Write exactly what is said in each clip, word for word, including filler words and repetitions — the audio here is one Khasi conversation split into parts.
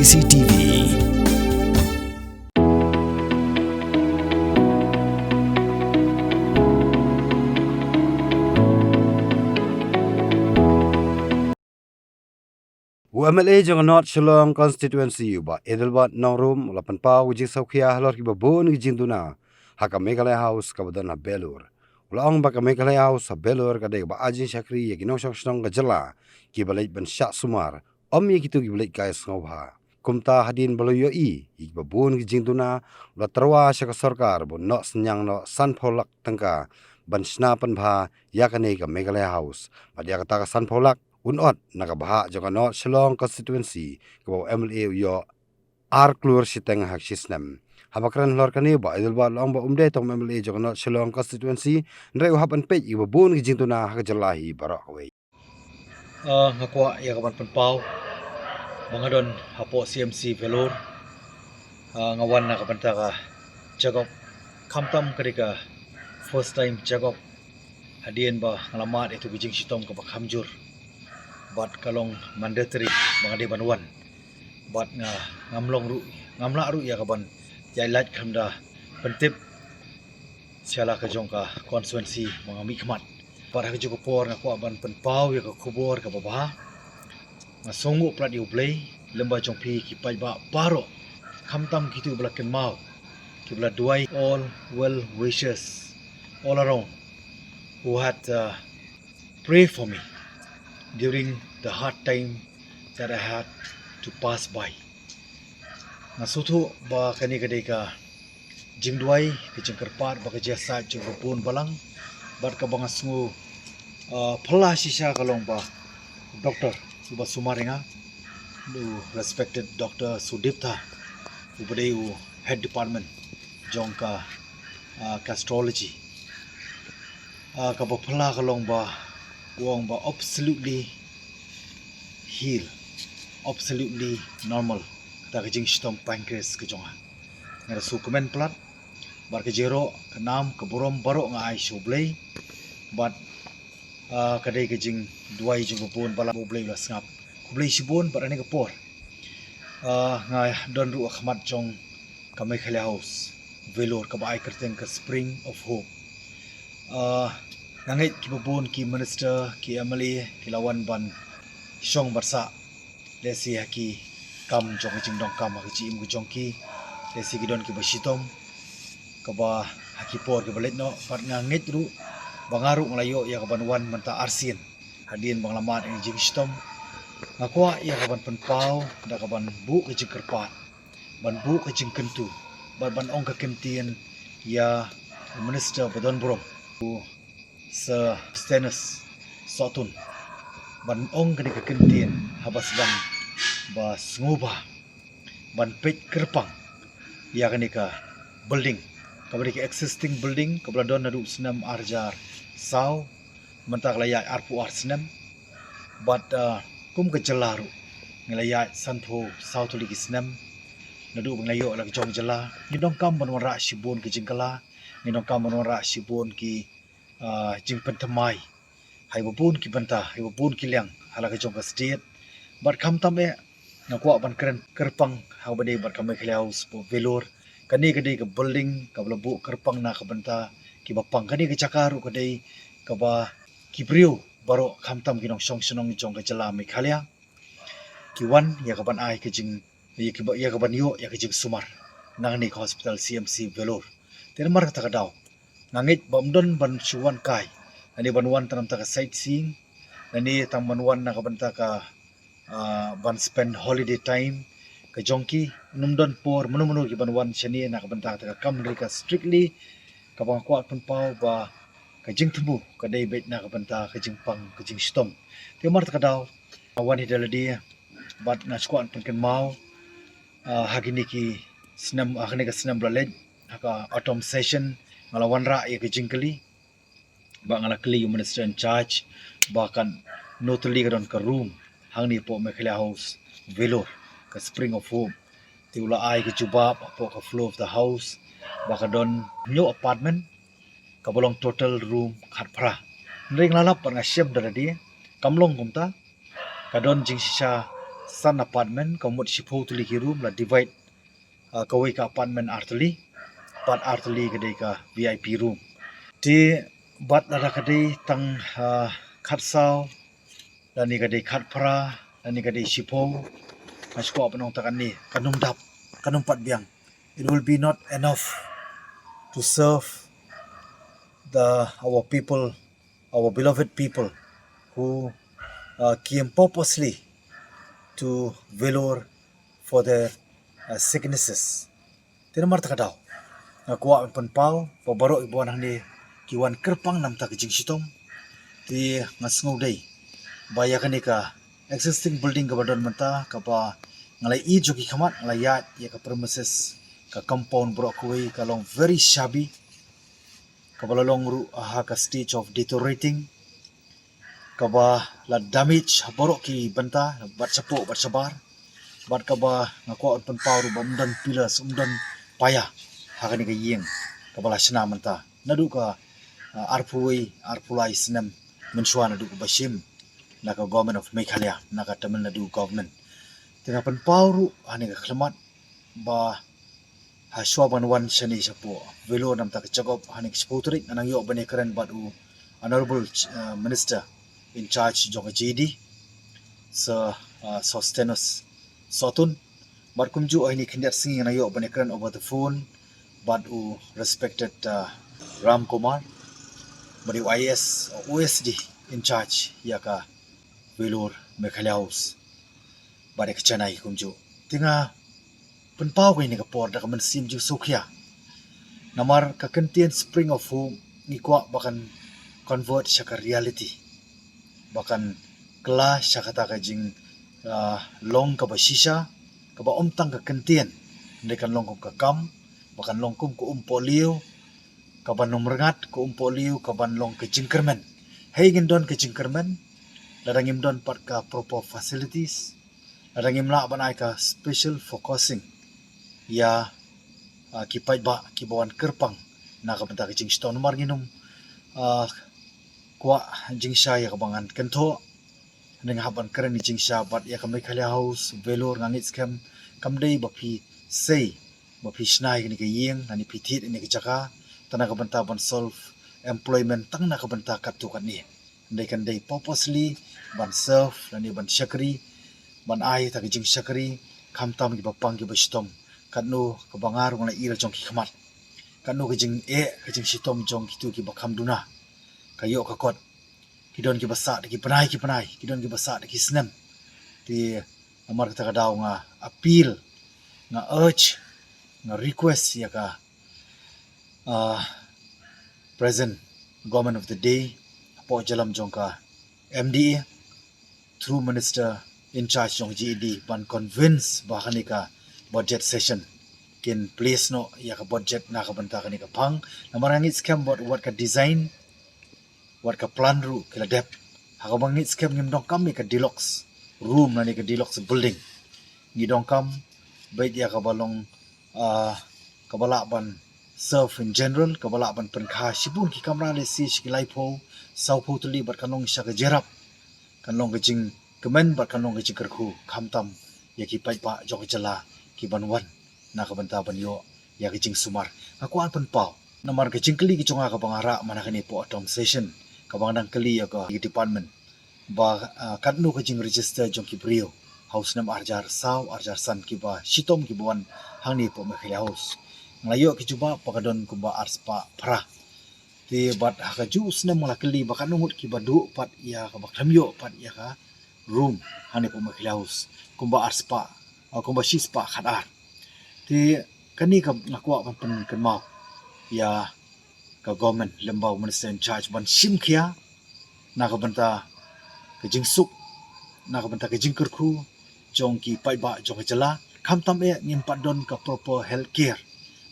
C T V. U M L A jong ka North Shillong Constituency, u Bah Adelbert Nongrum, u la pynpaw ka jingsngewkhia halor kiba bun ki jingduna ha ka Meghalaya House kaba don ha Vellore. U la ong ba ka Meghalaya House ha Vellore ka dei kaba ai jingshakri ïa ki nongshong shnong ka jylla, kiba leit ban shah sumar, ym ïa kito kiba leit kai sngewbha. Kumta hadien ba la ïohi ïa kiba bun ki jingduna, u la tyrwa sha ka sorkar ban noh synñiang noh sanphew lak tyngka ban shna pynbha ïa kane ka Meghalaya House. Bad ïa kata ka sanphew lak un ot na ka bhah jong ka North Shillong Constituency, kaba u M L A u ïoh ar klur shiteng ha ka shi snem. Haba kren halor kane, u Bah Adelbert u la ong ba um dei tang u M L A jong ka North Shillong Constituency, hynrei u hap ban peit ïa kiba bun ki jingduna ha ka jylla hi baroh kawei. Ah, nga kwah ïa ka ban pynpaw ba nga don hapoh C M C Vellore. Ah, nga wan na ka bynta ka check up. Khamtam ka dei ka first time check up hadien ba nga la mad ïa tu ka jingshitom kaba kham jur. Bad ka long mandatory ba nga dei ban wan. Bad nga, ngam long ruh, ngam lah ruh ïa ka ban ïaid lait khlem da pyntip sha la ka jong ka constituency ba nga mihkhmat. Bad ha kajuh ka por nga kwah ban pynpaw ïa ka khubor kaba bha. Nga sngewnguh palat ïa U Blei lyngba jong phi ki paidbah baroh, khamtam kito ba la kynmaw, kiba la duwai, all well wishers all around who had, uh, pray for me during the hard time that I had to pass by. Nga sngewthuh ba kane ka dei ka jingduwai, ka jingkyrpad bad ka jingïasaid jong ka bun balang. Bad kaba nga sngew, uh, phylla shisha ka long ba doktor uba sumar ïa nga, u respected Doctor Sudipta, uba dei u head department jong ka, uh, gastrology. Ah, kaba phylla ka long ba u ong ba absolutely heal, absolutely normal kata ka jingshitom pancreas ka jong nga. Nga da sngewkmen palat bad ka jingïaroh, ka nam, ka burom baroh nga ai sha U Blei. Bad, ah, ka dei ka jingduwai jong ka bun balang, U Blei u la sngap. Khublei shibun bad ha kane ka por, ah, nga don ruh ha khmat jong ka Meghalaya House Vellore kaba ai kyrteng ka Spring of Hope. Ah, nga ngeit kiba bun ki minister, ki M L A ki la wan ban shong ban sah, lehse ha ki kam jong ka jingdonkam ha ka jingim ka jong ki, lehse ki don kiba shitom kaba ha ki por kiba leit noh. Bad nga ngeit ruh ba nga ruh nga la ïoh ïa ka ban wan mynta arsien hadien ba nga la mad ïa ka jingshitom. Nga kwah ïa ka ban pynpaw da ka ban buh ka jingkyrpad, ban buh ka jingkyntu, bad ban ong ka ktien ïa u minister ba don burom, u Sir Stenus Sohtun, ban ong kane ka ktien haba sdang ba sngewbha ban peit kyrpang ïa kane ka building, kaba dei ka existing building kaba la don naduh snem ar hajar saw, mynta ka la ïaid arphew ar snem. Bad, ah, kum ka jylla ruh ngi la ïaid sanphew saw tylli ki snem naduh ba ngi la ïoh la ka jong jylla. Ngi donkam ban wanrah shibun ki jingkylla, ngi donkam ban wanrah shibun ki, ah, jingpynthymmai ha kiba bun ki bynta, ha kiba bun ki liang ha la ka jong ka state. Bad khamtam eh nga kwah ban kren kyrpang ha kaba dei bad ka Meghalaya House Vellore. Kane ka dei ka building kaba la buh kyrpang na ka bynta kiba pang. Kane ka jaka ruh ka dei kaba ki briew baroh khamtam ki nongshong shnong jong ka jylla Meghalaya ki wan ïa ka ban ai ka jing, ïa ka ba, ïa ka ban ïoh ïa ka jingsumar nangne ka hospital C M C Vellore. Te namar kata ka daw nga ngeit ba ym don ban shu wan kai, lane ban wan tang na bynta ka sightseeing, lane tang ban wan na ka bynta ka, ah, ban spend holiday time ka jong ki. Ym don por mano mano ki ban wan shane na ka bynta kata ka kam, hynrei ka strictly kaba nga kwah pynpaw ba ka jingthmu ka dei beit na ka bynta ka jingpang ka jingshitom. Te namar kata ka daw nga wan hi da lade bad nga shu kwah pynkynmaw, ah, ha kine ki snem, ha kine ki snem ba la leit, ha ka autumn session nga la wanrah ïa ka jingkylli, ba nga la kylli u minister in charge ba katno tylli ka don ka room hangne hapoh Meghalaya House Vellore, ka Spring of Hope. Te u la ai ka jubab hapoh ka flow of the house ba ka don hynñiew apartment, kaba long total room khatphra. Hynrei nga la lap bad nga shem da lade, kam long kumta. Ka don jingshisha san apartment, ka mut shiphew tylli ki room, la divide, uh, kawei ka apartment ar tylli, bad ar tylli ka dei ka V I P room. Te bad lada ka dei tang, uh, khatsaw, lane ka dei khatphra, lane ka dei shiphew, nga sngewkwah ban ong ta kane, kan ym dap, kan ym pat biang. It will be not enough to serve the, our people, our beloved people who, uh, came purposely to Vellore for their, uh, sicknesses. Te namar kata ka daw nga kwah ban pynpaw ba baroh kiba wan hangne ki wan kyrpang namar ka jingshitom. Te nga sngew dei ba ïa kane ka existing building kaba don mynta, kaba nga la ïoh jong ki khmat, nga la ïaid ïa ka premises, ka compound baroh kawei ka long very shabby, kaba la long ruh ha ka stage of deteriorating, kaba la damage ha baroh ki bynta, bad shapoh bad shabar, bad kaba nga kwah ban pynpaw ruh ba ym don pillars, ym don paia ha kane ka ïing kaba la shna mynta. Naduh ka, uh, arphew wei, arphew lai snem mynshuwa naduh kaba shim na ka Government of Meghalaya, na ka Tamil Nadu Government. Te nga pynpaw ruh ha kane ka khyllipmat ba ha shuwa ban wan shane shapoh Vellore namar ka jaka, ha kane ka shiphew tarik, nga nang ïoh ban ïakren bad u Honorable, uh, Minister in charge jong ka G E D, Sir, uh, Sosthenes Sohtun. Bad kumjuh ha kine khyndiat sngi nga nang ïoh ban ïakren over the phone bad u respected, uh, Ram Kumar, bad u I A S, uh, O S D in charge ïa ka Vellore Meghalaya House, bad ïa ka Chennai kumjuh. Te nga pynpaw ïa kane ka por da ka mynsiem jingsngewkhia. Namar ka kyntien Spring of Hope ngi kwah ba kan convert sha ka reality, ba kan kylla sha kata ka jing, ah, long kaba shisha, kaba ym tang ka kyntien, hynrei kan long kum ka kam, ba kan long kum ka umpohliew, kaban ym rngat, ka umpohliew kaban long ka jingkyrmen. Hei, ngin don ka jingkyrmen lada ngim don pat ka proper facilities, lada ngim lah ban ai ka special focusing ïa, ah, ki paidbah kiba wan kyrpang na ka bynta ka jingshitom. Namar ngin ym, ah, kwah jingshai ïa kaba ngan kynthoh, hynrei nga hap ban kren ïa ka jingshai bad ïa ka Meghalaya House Vellore, nga ngeit skhem kam dei ba phi sei ba phi shna ïa kane ka ïing, lane phi thied ïa kane ka jaka tang na ka bynta ban solve employment tang na ka bynta katto katne. Hynrei kan dei purposely ban serve lane ban shakri, ban ai ïa ka jingshakri, khamtam kiba pang kiba shitom. Katno kaba nga ruh nga la ïoh la jong ki khmat, katno ka jingeh ka jingshitom jong kito kiba kham duna ka ïoh ka kot. Ki don kiba sah da ki bnai ki bnai, ki don kiba sah da ki snem. Te namar kata ka daw nga appeal, nga urge, nga request ïa ka, ah, present government of the day, hapoh jingïalam jong ka M D A, through minister in charge jong G E D, ban convince ba ha kane ka budget session kin place noh ïa ka budget na ka bynta kane ka phang. Namar nga ngeit skhem ba wat ka design, wat ka plan ruh ki la dep. Ha kaba nga ngeit skhem ngim donkam ïa ka deluxe room lane ka deluxe building. Ngi donkam beit ïa kaba long, ah, kaba lah ban serve in general, kaba lah ban pynkha shibun ki kamra, lehse sha ki laiphew, sawphew tylli, bad kan long sha ka jingïarap, kan long ka jingkmen bad kan long ka jingkyrkhu, khamtam ïa ki paidbah jong ka jylla kiban wan na ka bynta ban ïoh ïa ka jingsumar. Nga kwah pynpaw namar ka jingkylli ka jong nga kaba nga rah mynta kane hapoh autumn session, kaba nga dang kylli ïa ka department ba, ah, katno ka jingregister jong ki briew ha u snem ar hajar saw ar hajar san kiba shitom kiba wan hangne hapoh Meghalaya House. Nga la ïoh ka jubab ba ka don kumba arspah phra. Te bad ha kajuh u snem nga la kylli ba katno ngut kiba duh pat ïa ka, ba khlem ïoh pat ïa ka room hangne hapoh Meghalaya House, kumba arspah, ah, kumba shispah khatar. Te kane ka nga kwah ban pynkynmaw ïa ka government lyngba u minister in charge ban shim khia na ka bynta ka jingsuk, na ka bynta ka jingkyrkhu jong ki paidbah jong ka jylla. Khamtam eh ngim pat don ka proper health care.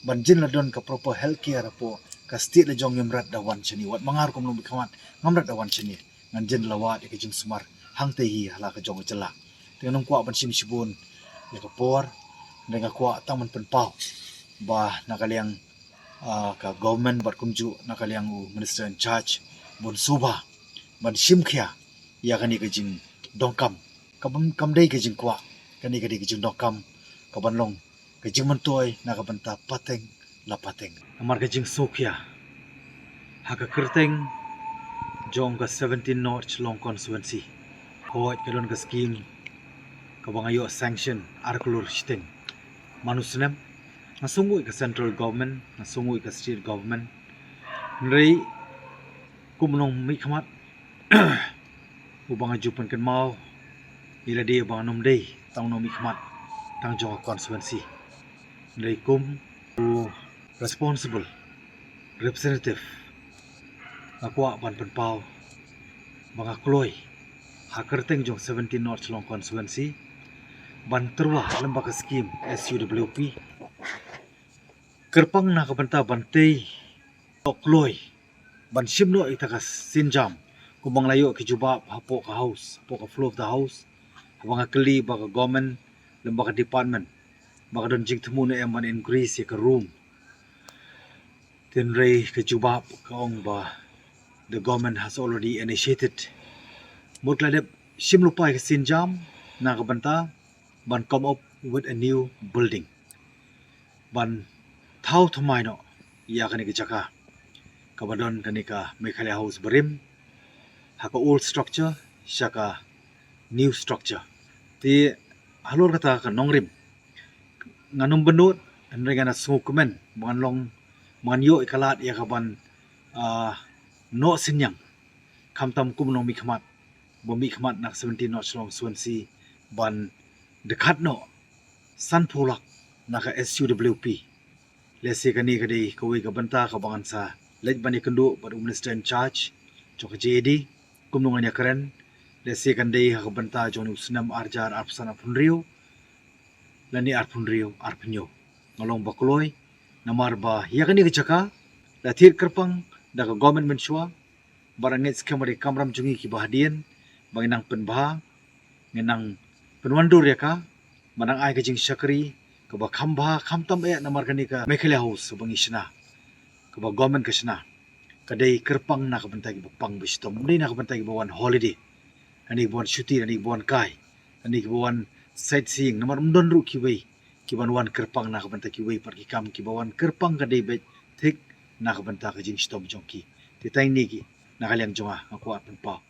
Ban jin la don ka proper health care hapoh ka state la jong ngim rat da wan shane. Wat ma nga ruh kum nongmihkhmat ngam rat da wan shane. Ngan jin la wad ïa ka jingsumar hangtei hi ha la ka jong ka jylla. Te nga ngam kwah ban shim shibun ïa ka por, hynrei nga kwah tang ban pynpaw ba na ka liang, ah, ka government bad kumjuh na ka liang u minister in charge, bun sngewbha ban shim khia ïa kane ka jingdonkam Kam, kam dei ka jingkwah, kane ka dei ka jingdonkam ka ban long ka jingmyntoi na ka bynta pateng la pateng. Namar ka jingsngewkhia ha ka kyrteng jong ka seventeen North Shillong Constituency, hooid ka don ka skim kaba nga ïoh sanction ar klur shiteng man u snem. Nga sngewnguh ïa ka central government, nga sngewnguh ïa ka state government. Hynrei kum u nongmihkhmat uba nga ju pynkynmaw ïa lade ba nga nym dei tang u nongmihkhmat tang jong ka constituency. Hynrei kum u responsible representative, nga kwah ban pynpaw ba nga kloi ha kyrteng jong seventeen North Shillong Constituency ban tyrwa lem bad ka skim S U W P, kyrpang na ka bynta ban tei, to kloi ban shim noh ïa kata ka sienjam, kumba nga la ïoh ki jubab hapoh ka House, hapoh ka floor of the House, haba nga kylli ba ka government lem bad ka department ba ka don jingthmu ne em ban increase ïa ka room. Hynrei ka jubab ka ong ba the government has already initiated. Mut ka la dep shim lypa ïa ka sienjam na ka bynta ban come up with a new building, ban thaw thymmai noh ïa kane ka jaka kaba don kane ka Meghalaya House barim, ha ka old structure sha ka new structure. Te halor kata ka nongrim, nga nym bynnud, hynrei nga na sngewkmen ba ngan long, ba ngan ïoh ïa ka lad ïa ka ban, ah, noh synñiang, khamtam kum u nongmihkhmat ba mihkhmat na ka seventeen North Shillong Constituency, ban dkhot noh sanphew lak na ka S U W P. Lehse kane ka dei kawei ka bynta kaba ngan sa leit ban ïakynduh bad u Minister in charge jong ka J A D, kumno ngan ïakren. Lehse kan dei ha ka bynta jong u snem ar hajar arphew san arphew hynriew lane arphew hynriew arphew hynñiew. Nga long ba kloi namar ba ïa kane ka jaka la thied kyrpang da ka government mynshuwa, bad nga ngeit skhem ba dei ka kamram jong ngi kiba hadien ba ngin nang pynbha, ngin nang pynwandur ïa ka, ba nang ai ka jingshakri kaba kham bha, khamtam eh namar kane ka Meghalaya House ba ngi shna, kaba government ka shna, ka dei kyrpang na ka bynta kiba pang ba shitom, ym dei na ka bynta kiba wan holiday, lane kiba wan shuti, lane kiba wan kai, lane kiba wan sightseeing, namar ym don ruh kiwei kiban wan kyrpang na ka bynta kiwei pat ki kam. Kiba wan kyrpang ka dei beit thik na ka bynta ka jingshitom jong ki. Te tang kine ki na ka liang jong nga, nga kwah pynpaw.